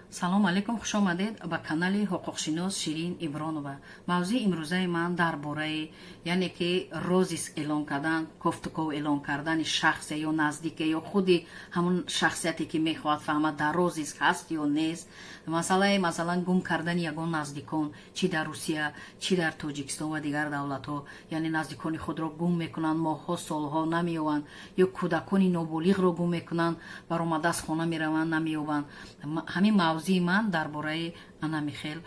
Салом алейкум, хуш омадед ба канали ҳуқуқшинос Ширин Ибронова. Мавзӯи имрӯзаи ман дар бораи, яъне ки, розыск эълон кардан, кофтуков эълон кардани шахсе ё наздике ё худи ҳамун шахсияте, ки мехоҳад фаҳмад, дар розыск ҳаст ё нест. Масъалаи, масалан, гум кардани ягон наздикон, чӣ дар Русия, чӣ дар Тоҷикистон ва дигар давлатҳо, яъне наздикони худро гум мекунанд, моҳҳо, солҳо намеёбанд ё кӯдакони ноболиғро гум мекунанд, баромада аз хона мераванд, намеёбанд. Ҳамин мавзӯи ман дар бораи анами хел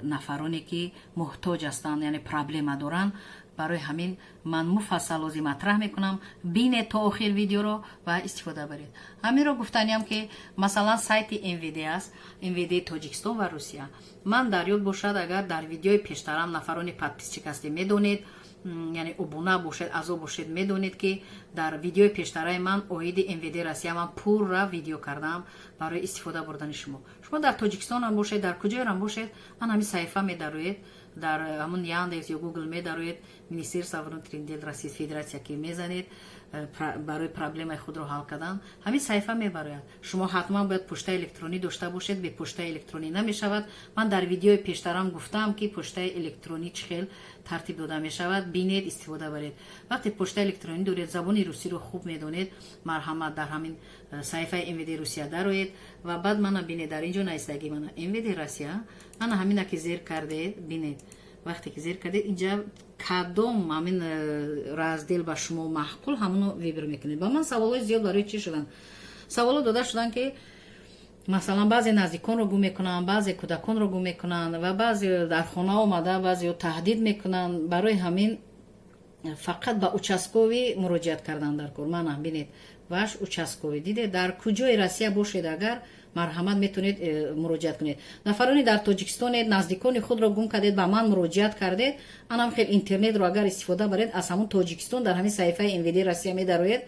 нафароне, ки муҳтоҷ ҳастанд, яъне проблема доранд. Барои ҳамин ман муфассал ози матраҳ мекунам. Бинед то охир видеоро ва истифода баред. Ҳаминро гуфтаниям, ки масалан сайти МВД аст, МВД Тоҷикистон ва Русия. Ман дар ёд бошад, агар дар видеои пештарам нафарони подписчик ҳастед, медонед, яъне обуна бошед, аъзо бошед, медонед, ки дар видеои пештараи ман оиди МВД Россия ман пурра видео кардам барои истифода бурдани шумо. Шумо дар Тоҷикистонам бошед, дар куҷоерам бошед, ман ҳамин саҳифа медароед, дар ҳамун Яндекс ё Гугл медароед, Министерство внутренних дел Российской Федерация ки мезанед, барои проблемаи худро ҳал кардан ҳамин саҳифа мебарояд. Шумо ҳатман бояд почтаи электронӣ дошта бошед, бе почтаи электронӣ намешавад. Ман дар видеои пештарам гуфтам, ки почтаи электронӣ чӣ хел тартиб дода мешавад. Бинед, истифода баред. Вақте почтаи электронӣ доред, забони русиро хуб медонед, марҳамат, дар ҳамин саҳифаи МВД Русия дароед ва баъд мана бинед, дар ин ҷо навистагӣ, мана МВД Россия, мана ҳамина ки зер кардед, бинед, вақте ки зер кардед, инҷа кадом ҳамин раздел ба шумо маъқул, ҳамоно выбор мекунед. Ба ман саволҳои зиёд барои чӣ шуданд, саволҳо дода шуданд, ки масалан баъзе наздиконро гум мекунанд, баъзе кӯдаконро гум мекунанд ва баъзе дар хона омада, баъзеё таҳдид мекунанд. Барои ҳамин фақат ба участковый муроҷиат кардан дар кор. Мана бинед, ваш участковый, дидед, дар куҷои Россия бошед агар, марҳамат, метавонед муроҷиат кунед. Нафароне дар Тоҷикистонед, наздикони худро гум кардед, ба ман муроҷиат кардед, анам хел интернетро агар истифода баред, аз ҳамун Тоҷикистон дар ҳамин саҳифаи МВД Россия медароед,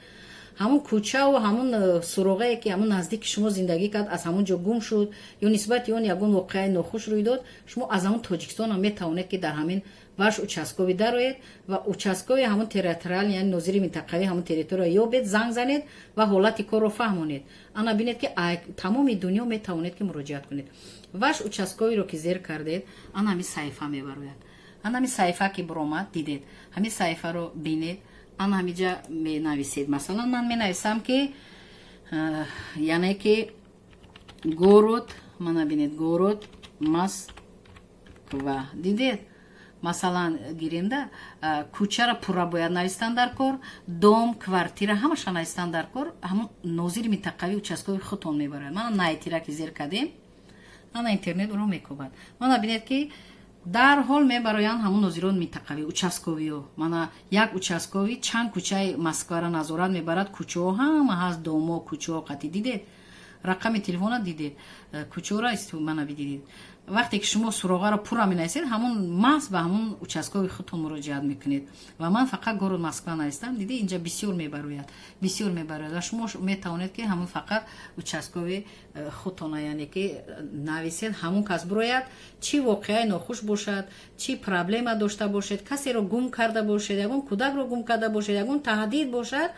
ҳамун кӯчаву ҳамун суроғае, ки ҳамун наздики шумо зиндагӣ кард, аз ҳамун ҷо гум шуд ё нисбати он ягон воқеаи нохуш рӯй дод, шумо аз ҳамун Тоҷикистонам метавонед, ки дар ҳамин ваш участковый дароед ва участковый ҳамун территориальный, яъне нозири минтақавӣ ҳамун территория ёбед, занг занед ва ҳолати корро фаҳмонед. Ана бинед, ки тамоми дунё метавонед, ки муроҷиат кунед. Ваш участковый ро ки зер кардед, ана ҳамин саҳифа мебарояд. Ана ҳамин саҳифа ки буромад, дидед, ҳамин саҳифаро бинед, ана ҳамиҷа менависед. Масалан, ман менависам, ки яъне ки город, мана бинед, город Москва, дидед. Масалан, гирем да, кӯчара пурра бояд навистан дар кор, дом, квартира, ҳамаша навистан дар кор. Ҳамун нозири минтақавии участковый худтон мебарад. Мана найти ра ки зер кардем, ана интернет ӯро мекобад. Мана бинед, ки дарҳол мебароянд ҳамун нозирон минтақавӣ, участковый ё. Мана як участковый чанд кӯчаи Москвара назорат мебарад. Кӯчаҳо ҳама ҳаст, домо, кӯчаҳо қатӣ, дидед, рақами телефона дидед, кӯчаҳоро мана бидидед. Вақте ки шумо суроғаро пурра менависед, ҳамун маҳз ба ҳамун участковый худтон муроҷиат мекунед. Ва ман фақат город Москва навистам, диде, инҷа бисёр мебарояд, бисёр мебарояд ва шумо метавонед, ки ҳамун фақат участковый худтона, яъне ки, нависед, ҳамун кас бирояд. Чӣ воқеаи нохуш бошад, чӣ проблема дошта бошед, касеро гум карда бошед, ягон кӯдакро гум карда бошед, ягон таҳдид бошад,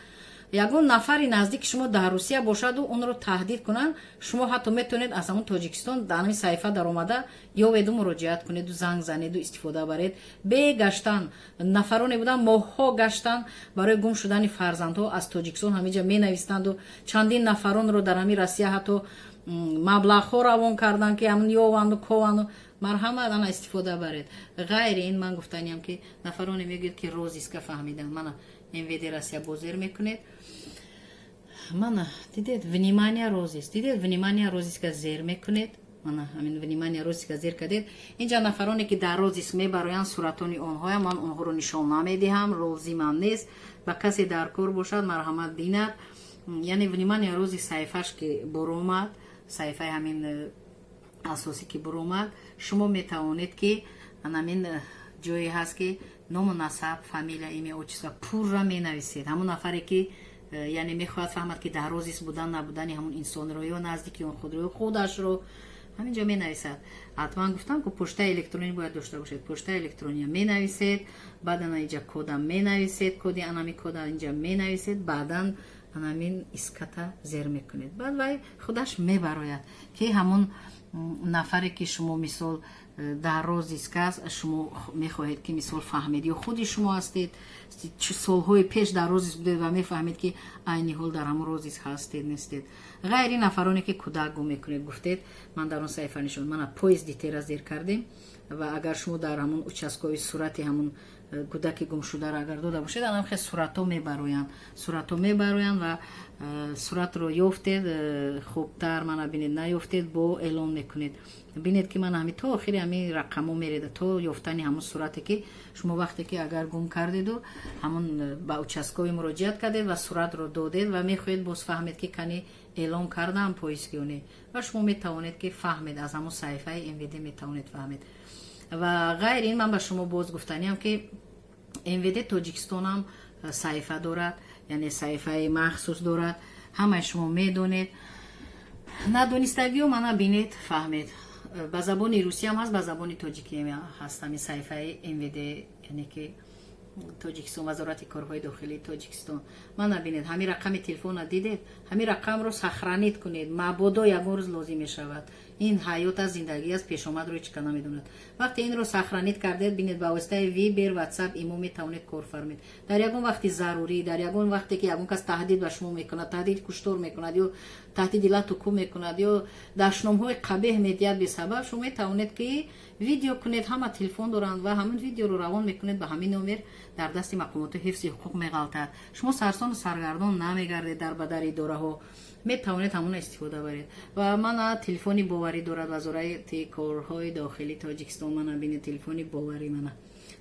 ягон нафари наздики шумо дар Русия бошаду онро таҳдид кунанд, шумо ҳатто метавонед аз ҳамун Тоҷикистон дар ҳамин саҳифа даромада ёведу муроҷиат кунеду занг занеду истифода баред бегаштан. Нафароне буданд, моҳҳо гаштан барои гум шудани фарзандҳо, аз Тоҷикистон ҳамиҷа менавистанду чандин нафаронро дар ҳамин Россия ҳатто маблағҳо равон карданд, ки ҳамн ёванду кованду. Марҳамат, ана истифода баред. Ғайри ин ман гуфтаниям, ки нафароне мегӯяд, ки розыск а фаҳмидан, мана МВД Россия бозер мекунед, мана дидед, внимание, розыск, дидед, внимание, розыск а зер мекунед. Мана ҳамин внимание, розыск а зер кардед, инҷа нафароне, ки дар розыск мебароянд, суратони онҳоям. Ман онҳоро нишон намедиҳам, лозимам нест. Ба касе дар кор бошад, марҳамат, бинад. Яъне внимание, розыск саҳифаш ки буромад, саҳифаи ҳамин асосӣ ки буромад, шумо метавонед, ки ҳамин ҷое ҳаст, ки ному насаб, фамилия, имя, отчество пурра менависед. Ҳамон нафаре, ки яъне мехоҳад фаҳмад, ки дар розыск будан, набудани ҳамон инсонро ё наздики он худро ё худашро, Ҳаминҷо менависад. Ҳатман гуфтам, ку почтаи электронӣ бояд дошта бошед. Почтаи электрония менависед, баъд ана инҷа кода менависед, коди анами кода инҷа менависед, баъдан анамин искать а зер мекунед. Баъд вай худаш мебарояд, ки ҳамун нафаре, ки шумо, мисол, дар розыск аст, шумо мехоҳед, ки, мисол, фаҳмед, ё худи шумо ҳастед, солҳои пеш дар розыск будед ва мефаҳмед, ки айни ҳол дар ҳамон розыск ҳастед, нестед. Ғайри нафароне, ки кӯдак гум мекунед, гуфтед, ман дар он саҳифа нишон, мана поиск детей ра зер кардем. Ва агар шумо дар ҳамон участковый сурати ҳамон кӯдаки гумшударо агар дода бошед, анам хел суратҳо мебароянд, суратҳо мебароянд ва суратро ёфтед, хубтар. Мана бинед, наёфтед, бо эълон мекунед. Бинед, ки мана ҳами то охири ҳами рақамҳо мереда, то ёфтани ҳамон сурате, ки шумо вақте ки агар гум кардеду ҳамон ба участковый муроҷиат кардед ва суратро додед ва мехоҳед боз фаҳмед, ки кани эълон кардам поиск ё не, ва шумо метавонед, ки фаҳмед, аз ҳамон саҳифаи МВД метавонед фаҳмед. Ва ғайри ин, ман ба шумо боз гуфтаниам, ки МВД Тоҷикистонам саҳифа дорад, яъне саҳифаи махсус дорад. Ҳамаи шумо медонед. Надонистагиё, мана бинед, фаҳмед. Ба забони русиям ҳаст, ба забони тоҷикиам ҳаст ҳамин саҳифаи МВД, яъне ки Тоҷикистон, Вазорати корҳои дохилии Тоҷикистон. Мана бинед, ҳамин рақами телефона дидед, ҳамин рақамро сохранить кунед, мабодо ягон рӯз лозим мешавад. Ин ҳаёт аст, зиндагӣ аст, пешомадро ҳеч ка намедонад. Вақте инро сохранить кардед, бинед, ба воситаи Вибер, Ватсап, Имо метавонед кор фармед. Дар ягон вақти зарурӣ, дар ягон вақте ки ягон кас таҳдид ба шумо мекунад, таҳдиди куштор мекунад ё таҳдиди лату кӯб мекунад ё дашномҳои қабеҳ медиҳад бесабаб, шумо метавонед, ки видео кунед. Ҳама телефон доранд ва ҳамин видеоро равон мекунед ба ҳамин номер, дар дасти мақомоти ҳифзи ҳуқуқ меғалтад. Шумо сарсону саргардон намегардед дар ба дар идораҳо, метавонед ҳамона истифода баред. Ва мана телефони боварӣ дорад Вазорати корҳои дохилии Тоҷикистон. Мана бинед, телефони боварӣ. Мана,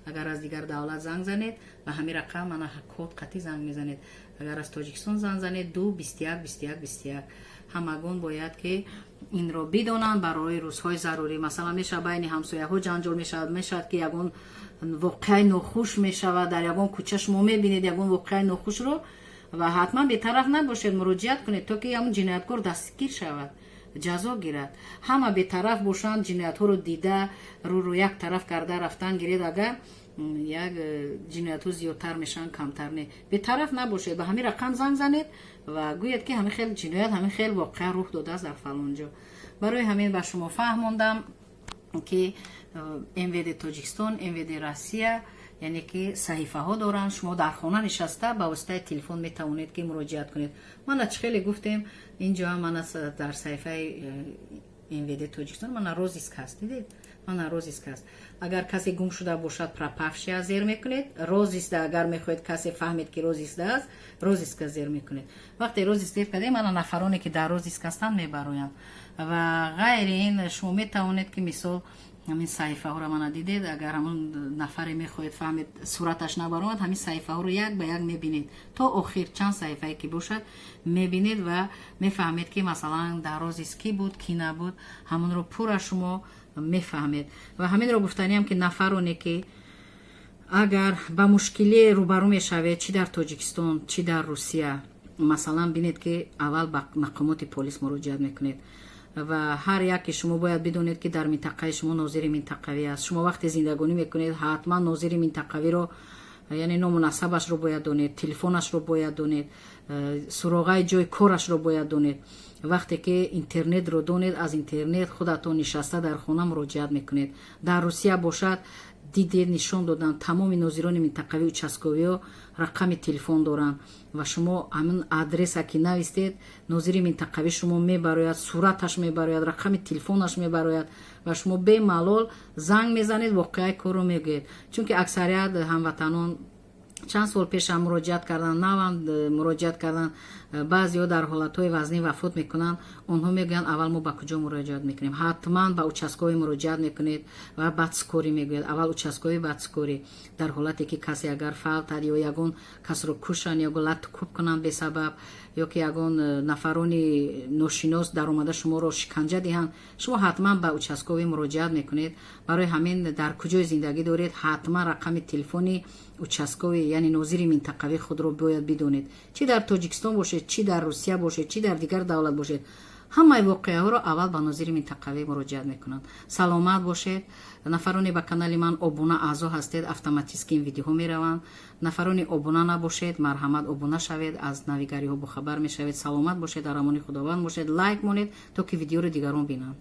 агар аз дигар давлат занг занед, ба ҳамин рақам, мана, код қатӣ занг мезанед. Агар аз Тоҷикистон занг занед, 2 21 21 21. Ҳамагон бояд, ки инро бидонанд барои рӯзҳои зарурӣ. Масалан, мешавад, байни ҳамсояҳо ҷанҷол мешавад, мешавад, ки ягон воқеаи нохуш мешавад дар ягон кӯча, шумо мебинед ягон воқеаи нохушро ва ҳатман бетараф набошед, муроҷиат кунед, то ки ҳамон ҷинояткор дастгир шавад, ҷазо гирад. Ҳама бетараф бошанд, ҷиноятҳоро дида, рӯро як тараф карда рафтан гиред, агар як ҷиноятҳо зиёдтар мешаванд, камтар не. Бетараф набошед, ба ҳамин рақам занг занед ва гӯед, ки ҳамин хел ҷиноят, ҳамин хел воқеа рух додааст дар фалон ҷо. Барои ҳамин ба шумо фаҳмондам, ки МВД Тоҷикистон, МВД Россия, яъне ки саҳифаҳо доранд. Шумо дар хона нишаста ба воситаи телефон метавонед, ки муроҷиат кунед. Мана, чӣ хеле гуфтем, инҷо мана дар саҳифаи МВД Тоҷикистон, мана, розыск ҳаст, дидед, мана, розыск ҳаст. Агар касе гум шуда бошад, пропавший зер мекунед. Розыск да агар мехоҳед касе фаҳмед, ки розыск да аст, розыск а зер мекунед. Вақте розыск зер кардем, мана, нафароне, ки дар розыск ҳастанд, мебароянд. Ва ғайри ин, шумо метавонед, ки, мисол, ҳамин саҳифаҳоро, мана, дидед, агар ҳамон нафаре мехоҳед фаҳмед, сураташ набаромад, ҳамин саҳифаҳоро як ба як мебинед то охир, чанд саҳифае ки бошад, мебинед ва мефаҳмед, ки, масалан, дар розыск кӣ буд, кӣ набуд, ҳамонро пурра шумо мефаҳмед. Ва ҳаминро гуфтаниам, ки нафароне, ки агар ба мушкиле рӯбарӯ мешавед, чӣ дар Тоҷикистон, чӣ дар Русия, масалан, бинед, ки аввал ба мақомоти полис муроҷиат мекунед. Ва ҳар яке шумо бояд бидонед, ки дар минтақаи шумо нозири минтақавӣ аст. Шумо вақте зиндагонӣ мекунед, ҳатман нозири минтақавиро, яъне ному насабашро бояд донед, телефонашро бояд донед, суроғаи ҷои корашро бояд донед. Вақте ки интернетро донед, аз интернет худатон нишаста дар хона муроҷиат мекунед. Дар Русия бошад, дидед, нишон доданд, тамоми нозирони минтақавӣ, участковый ҳо рақами телефон доранд ва шумо ҳамин адреса ки навистед, нозири минтақавӣ шумо мебарояд, сураташ мебарояд, рақами телефонаш мебарояд ва шумо бемалол занг мезанед, воқеаи корро мегӯед. Чунки аксарият ҳамватанон чанд сол пешам муроҷиат карданд, навам муроҷиат карданд, баъзеҳо дар ҳолатҳои вазнин вафот мекунанд. Онҳо мегӯянд: «Аввал мо ба куҷо муроҷиат мекунем?» Ҳатман ба участковый муроҷиат мекунед ва баъд скорый мегӯяд. Аввал участковый, баъд скорый. Дар ҳолате ки касе агар фавтад ё ягон касро кушанд ё лату кӯб кунанд бесабаб, ё ки ягон нафарони ношинос даромада шуморо шиканҷа диҳанд, шумо ҳатман ба участковый муроҷиат мекунед. Барои ҳамин, дар куҷои зиндагӣ доред, ҳатман рақами телефони участковый, яъне нозири минтақавии худро бояд бидонед. Чӣ дар Тоҷикистон бошед, чӣ дар Русия бошед, чӣ дар дигар давлат бошед. Ҳамаи воқеаҳоро аввал ба нозири минтақавӣ муроҷиат мекунанд. Саломат бошед. Нафароне ба канали ман обуна, аъзо ҳастед, автоматически ин видеоҳо мераванд. Нафароне обуна набошед, марҳамат, обуна шавед, аз навигариҳо бохабар мешавед. Саломат бошед, дар амони Худованд бошед. Лайк монед, то ки видеоро дигарон бинанд.